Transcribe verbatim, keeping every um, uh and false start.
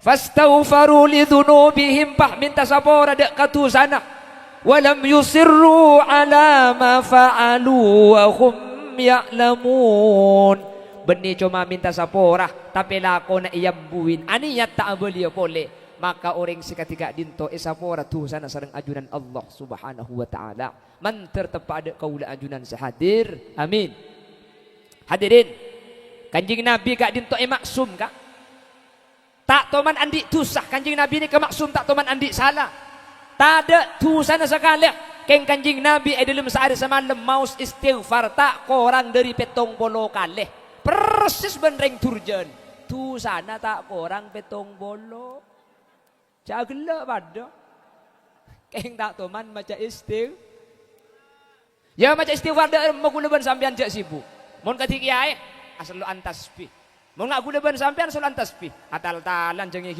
Fastaghfaru li dzunubihim, pas mènta sapora dâ' ka dhusana. Wa lam yusirru 'ala ma fa'alu wa hum ya'lamun. Bânnè coma mènta sapora, tapè lakona èambuin, anèyat ta' abâliyâ polè. Maka orèng sè kadhi ka'dinto èsapora dhusana sareng ajunan Allah Subhanahu wa Ta'ala. Mandhâr teppa' dâ' kaulâ ajunan sè hadir. Amin. Hadirin, Kanjeng Nabi ka'dinto èmaksum, Ka'. Ta' toman andi' dhusa, Kanjeng Nabi nèka maksum ta' toman andi' sala. Tadâ' dhusana sakalè. Kèng Kanjeng Nabi è dâlem saarè samalem maos istighfar ta' korang dhâri pèttong polo kalè. Persis bân rèng durjân. Dhusana ta' korang pèttong polo. Jhâ' ghellâ' padâ. Kèng ta' toman maca istigh-, Yâ, maca istighfar dâ' remma kaulâ bân sampèyan jhâ' sibuk. Mon kadhi kèyaè, asello'an tasbih. Mon nga' kaulâ bân sampèyan sello'an tasbih. Atal-talan jhâ' ngè-,